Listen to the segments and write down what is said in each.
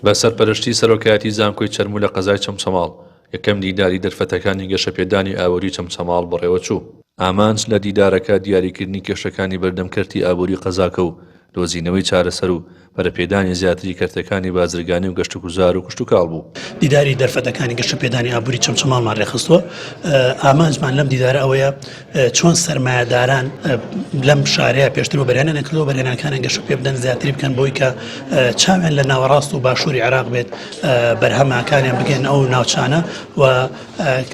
بە سەرپەرشتی سەرۆکایەتی زانکۆی چەرموو لە قەزای چەمچەماڵ، یەکەم دیداری دەرفەتەکانی گەشەپێدانی ئابووری چەمچەماڵ بەڕێوەچوو. ئامانج لە دیدارەکە دیاریکردنی کێشەکانی بەردەم کەرتی ئابووری قەزاکە و دۆزینەوەی چارەسەر و پەرەپێدانی زیاتری کەرتەکانی بازرگانی و گەشتوگوزار و کشتوکاڵ بوو. دیداری دەرفەتەکانی گەشەپێدانی ئابووری چەمچەماڵمان رێکخستووە، ئامانجمان لەم دیدارە ئەوەیە چۆن سەرمایەداران لەم شارەیە پێشتر وەبەرهێنانیان کردووە، وەبەرهێنانەکانیان گەشە پێ بدەن، زیاتری بکەن بۆی کە چاویان لە ناوەڕاست و باشووری عێراق بێت، بەرهەمەکانیان بگەن ئەو ناوچانە و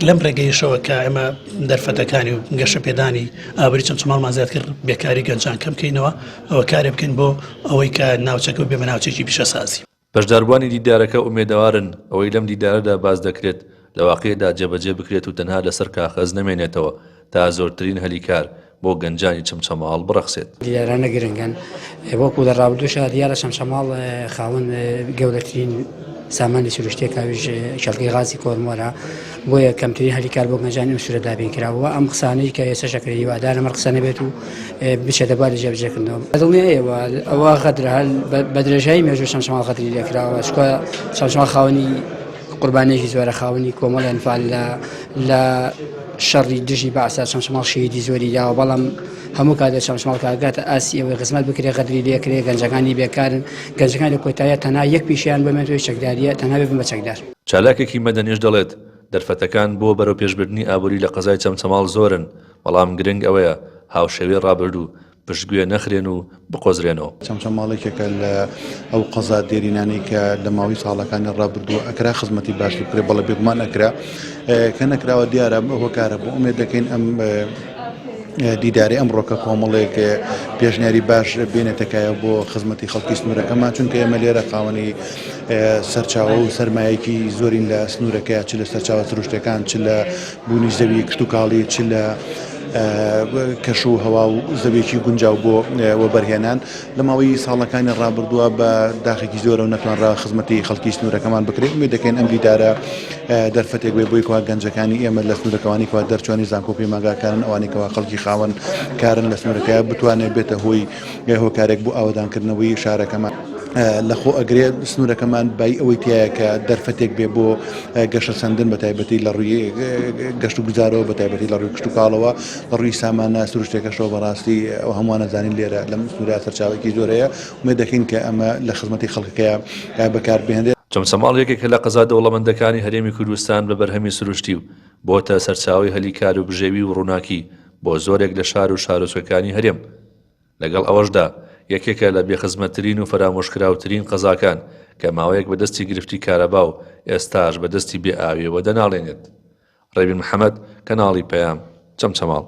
لەم ڕێگەیشەوە کە ئێمە دەرفەتەکانی و گەشەپێدانی ئابووری چەمچەماڵمان زیاد کرد، بێکاری گەنجان کەم بکەینەوە و کارێ بکەین بۆ ئەوەی کە ناوچەکە ببێ بە ناوچەیەکی پیشەسازی. بەشداربووانی دیدارەکە ئومێدەوارن ئەوەی لەم دیدارەدا باس دەکرێت لە واقیعدا جێبەجێ بکرێت و تەنها لەسەر کاخەز نەمێنێتەوە تا زۆرترین هەلی کار بۆ گەنجانی چەمچەماڵ بڕەخسێت. دیدارانە گرنگن وەکو لە ڕابردووشا دیارە چەمچەماڵ خاوەن گەورەترین سامانی سروشتیە کە ئەویش کێڵگەی غازی کۆرمۆرە بۆیە کەمترین هەلی کار بۆ گەنجانی ئەم سورە دابین کراوە ئەم قسانەی کە ئێستا شەکرە هیوادارم هەر قسە نەبێت و بچێتە بواری جێبەجێکردنەوە دڵنیایەوە ئەوە غەدرە هەر بە درێژایی مێژوو چەمچەماڵ غەدری لێکراوە چونکە چەمچەماڵ خاوەنی قوربانیەکی زۆرە خاوەنی کۆمەڵی ئەنفال لە لە شەڕی دژی بەعسا چەمچەماڵ شەهیدی زۆری داوە بەڵام هەموو کاتێ چەمچەماڵ کە ئەگاتە ئاستی ئەوەی خزمەت بکرێ غەدری لێکرێ گەنجەکانی بێکارن گەنجەکان لە کۆتاییە تەنها یەک پیشەیان بمێنێتەوە چەکداریە تەنها ببن بە چەکدار. چالاکێکی مەدەنیش دەڵێت، دەرفەتەکان بۆ بەرەوپێشبردنی ئابووری لە قەزای چەمچەماڵ زۆرن، بەڵام گرنگ ئەوەیە هاوشێوەی ڕابردوو پشتگوێ نەخرێن و بقۆزرێنەوە. چەمچەماڵ یەکێکە لە ئەو قەزا دێرینانەی کە لە ماوەی ساڵەکانی ڕابردوو ئەکرا خزمەتی باشتر بکرێت، بەڵێ بێگومان ئەکرا کە نەکراوە دیارە هۆکارە بۆ ئومێد دەکەین ئەم دیداری ئەمڕۆکە کۆمەڵێک پێشنیاری باش بێنێتە کایە بۆ خزمەتی خەڵکی سنوورەکەمان چونکە ئێمە لێرە خاوەنی سەرچاوە و سەرمایەکی زۆرین لە سنوورەکەی چ لە سەرچاوە سروشتەکان چ لە بوونی زەوی کشتوکاڵی چ لە کەش و هەوا و زەویەکی گونجاو بۆ وەبەرهێنان لە ماوەی ساڵەکانی ڕابردووە بە داخێکی زۆرەوە نەتوانرا خزمەتی خەڵکی سنوورەکەمان بکرێت ئومێد دەکەین ئەم دیدارە دەرفەتێک بێ بۆی کوا گەنجەکانی ئێمە لە سنوورەکەوانی کوا دەرچوانی زانکۆ پەیمانگاکانن ئەوانەی کەوا خەڵکی خاوەن کارن لە سنوورەکە بتوانێت بێتە هۆی هۆکارێک بۆ ئاوەدانکردنەوەی شارەکەمان. لەخۆ ئەگرێ سنوورەکەمان بای ئەوەی تایە کە دەرفەتێک بێ بۆ گەشەسەندن بە تایبەتی لە ڕووی گەشت و گوزارەوە بە تایبەتی لە ڕووی کشتوکاڵەوە لە ڕووی سامانە سروشتەکەشەوە بەڕاستی ئەو هەمووانە زانین لێرە لەم سنوورە سەرچاوەیەکی زۆر هەیە ئومێد دەکەین کە ئەمە لە خزمەتی خەڵکەکەیا بەکاربهێنرێت. چەمچەماڵ یەکێکە لە قەزا دەوڵەمەندەکانی هەرێمی کوردستان بە بەرهەمی سروشتی و بۆتە سەرچاوەی هەلی کار و بژێوی و ڕووناکی بۆ زۆرێک لە شار و شارۆچکەکانی هەرێم. لەگەڵ ئەوەشدا یەکێکە لە بێخزمەتترین و فەرامۆشکراوترین قەزاکان کە ماوەیەک بەدەستی گرفتی کارەبا و ئێستاش بەدەستی بێ ئاویەوە دەناڵێنێت. ڕێبین محەمەد، کەناڵی پەیام، چەمچەماڵ.